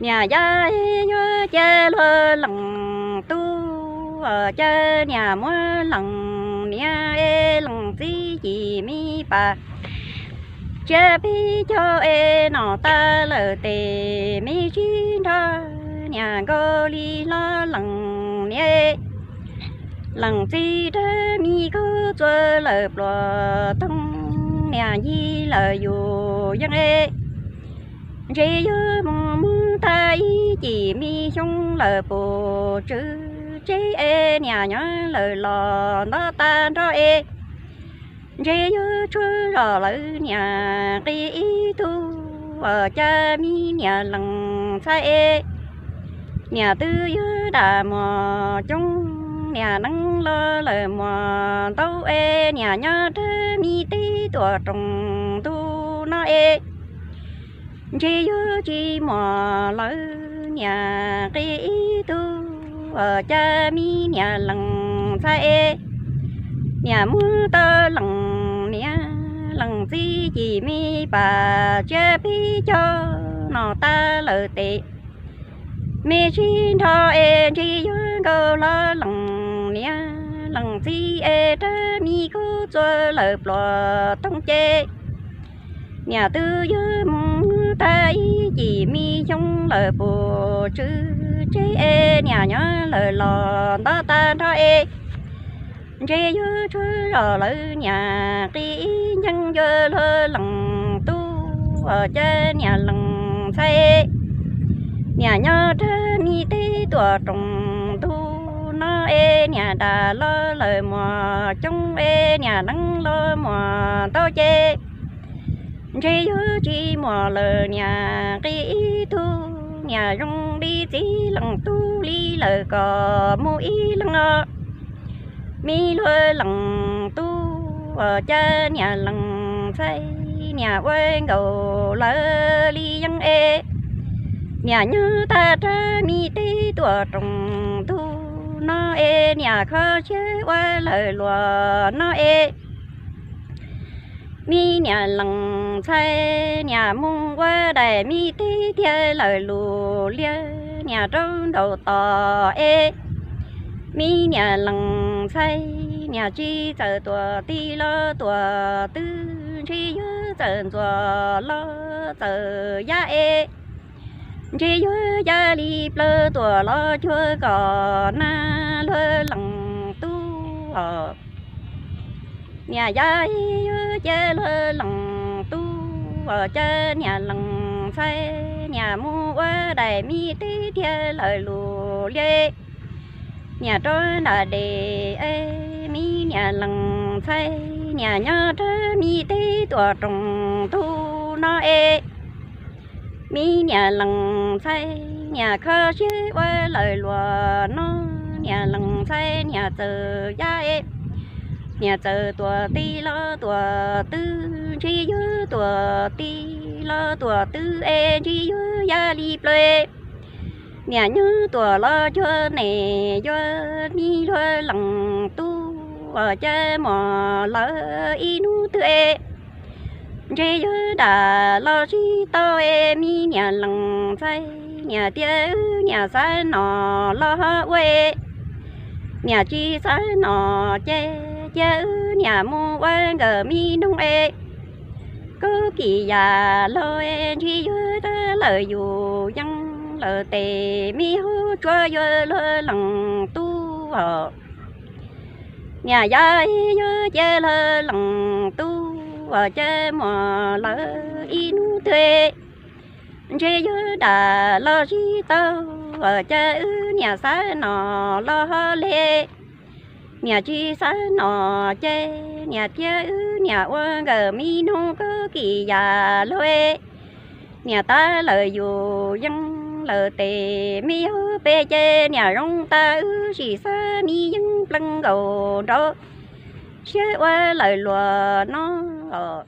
Niam yaj yuav cia luag lees tub, cas niam muab lees niam es lees txiv cim me pas. Tsiab peb caug es nom tag lawm tes me sib nrho, niam nkaus li hlo lees niam. Lees txiv rab me kub txua lawm pluas toog, niam ncig lawm yus yeej es. Ntshe yuav mus muab tag ib cim me xyoo lawm puas tswv tsev es niam nyob lawm los nto tag nrho es. Ntshe yuav tshuav zos lawv niam qi ib tug, cas me niam lees ntxhais es. Niam twb yuav dam muas coob, niam neeb los lawm muas ntau es niam nyob rab me teb tuam roos ntuj no es. Ntshe yuav tsis muaj lawv niam qi ib tug, cas me niam lees ntxhais es. Niam muab tau lees niam lees txiv cim me pas tsiab peb caug nom tag lawm tes. Me sib nrho es ntshe yuav nkaus hlo lees niam lees txiv es rab me kub txua lawm pluas toog ces. Niam twb yuav mus tag ib cim me xyoo lawm puas tswv tsev es niam nyob lawm los nto tag nrho es. Ntshe yuav tshuav zos lawv niam qi ib ncee yuav luag lees tub, cas niam lees ntxhais. Niam nyob rab me teb tuam roos ntuj no es niam dam los lawm muas coob es niam neeb los muas ntau ces. Ntshe yuav tsis muaj lawv niam qi ib tug, niam zoo li txiv lees tub li lawm kom mus ib leeg os. Me luag lees tub, cas niam lees ntxhais, niam ua nkaus lawv li yeej es. Niam nyob tag rab me teb tuam roos ntuj no es niam kho siab ua lawm luas no es. Me niam lees ntxhais, niam mus ua daim me teb tiag lawm lus liag, niam rau ntaus tos es. Me niam lees ntxhais, niam tsis txawm tuam tij los tuam twg, ntshe yuav txawm ntxuam los txawm yaj es. Ntshe yuav yaj li plaws tuam los cuag kom nag luag lees tub os. Niam yaj yuav cia luag lees tub os, cas niam lees ntxhais, niam mus ua daim me teb tiag lawm lus liag. Niam rau nram des es, me niam lees ntxhais, niam nyob rab me teb tuam roos ntuj no es. Me niam lees ntxhais, niam kho siab ua lawm luas no, niam lees ntxhais niam txawm yaj es. Niam txawm tuam tij los tuam twg, ntshe yuav tuam tij los tuam twg es, ntshe yuav yaj li plaws es. Niam nyob tuam los cuag nes yuav me luag lees tub os, cas muaj lawv ib hnub twg es. Ntshe yuav dam los tsis tau es, me niam lees ntxhais, niam tias wb niam xav nom los ho ua es. Niam tsis xav nom ces, cia wb niam mus ua nkawm me noog es. Kaub kis yam laug es, ntshe yuav tag lawm yus yeej lawm tes, me hauv tsuas yuav luag lees tub os. Niam yaj yuav cia luag lees tub os, cas muaj lawv ib hnub twg. Ntshe yuav dam los tsis tau os, cas wb niam xav nom los ho le. Niam tsis xav nom ces, niam thiab wb niam ua nkawm me noog kaub kis yam laug es. Niam tas lawm yus yeej lawm tes, me hauv pes ces niam zoo tas wb sim xav, me yeej plees nkaus nraud. Siab ua lawm luas no os.